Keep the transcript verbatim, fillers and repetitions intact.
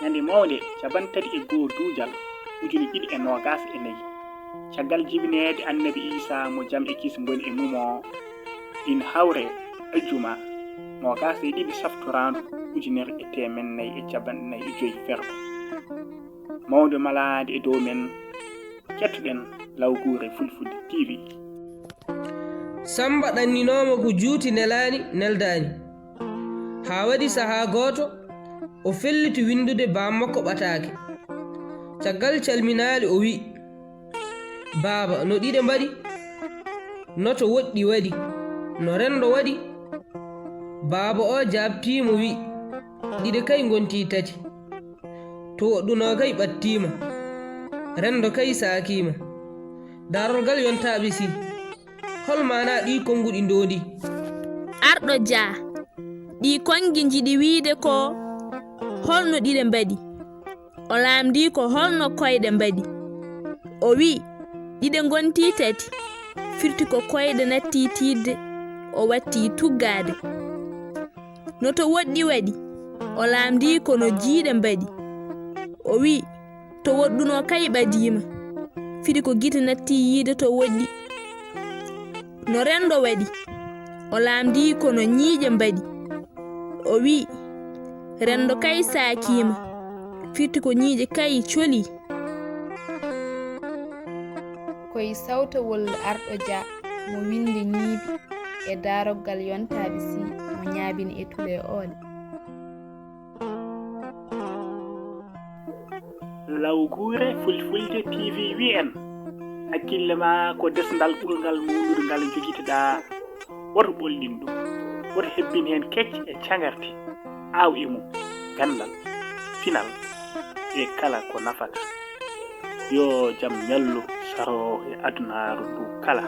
Ñande mawnde capanɗe tati e goo duujal ujine ɗiɗi e noogas e nayi, caggal jibineede Annabi Iisaa mo jam e kisal ngoni e mum o, ina hawree ajjuma noogas e ɗiɗi saftoraandu ujunere e teemedde nayi e capanɗe nayi e joy fergo. Mawnde malaade e dow men, kettoɗen Lawguure Fulfulde T V. Sammba ɗanninooma ko juuti nelaani neldaani. Haa waɗi sahaa gooto, o felliti winndude baam makko ɓataake. Caggal calminaali o wi'i, "Baaba, no ɗiɗe mbaɗi? No to woɗɗi waɗi? No renndo waɗi?" Baaba o jaabtii mo wi'i, "Ɗiɗe kay ngontii tati. To woɗɗunoo kay ɓattiima. Renndo kay saakiima. Daarorgal yontaaɓe si. Hol maanaa ɗii konnguɗi ndoondi?" Arɗo Jah, ɗii konngi njiɗi wiyde ko holno ɗiɗe mbaɗi? O laamndii ko holno koyɗe mbaɗi? O wi'i, "Ɗiɗe ngontii tati, firti ko koyɗe nattii tiiɗde, o wattii tuggaade." No to woɗɗi waɗi? O laamndii ko no jiiɗe mbaɗi. O wi'i, "To woɗɗunoo kay ɓadiima, firi ko gite nattii yiide to woɗɗi." No renndo waɗi? O laamndii ko no ñiiƴe mbaɗi. O wi'i, "Renndo kay saakiima, firti ko ñiiƴe kay colii." Ko e sawtowol Arɗo Jah mo winnde ñiibi e daarorgal yontaaɓe si mo ñaabin e tule oole. Lawguure Fulfulde T V wi'i en, hakkille ma ko desndal ɓurngal mawnude ngal njogitoɗaa. Woto ɓolɗin ɗum. Woto hebbin heen kecce e cañarɗe. Aaw e mum ganndal, pinal e kala ko nafata. Yo jam ñallu saroo e adunaaru ndu kala.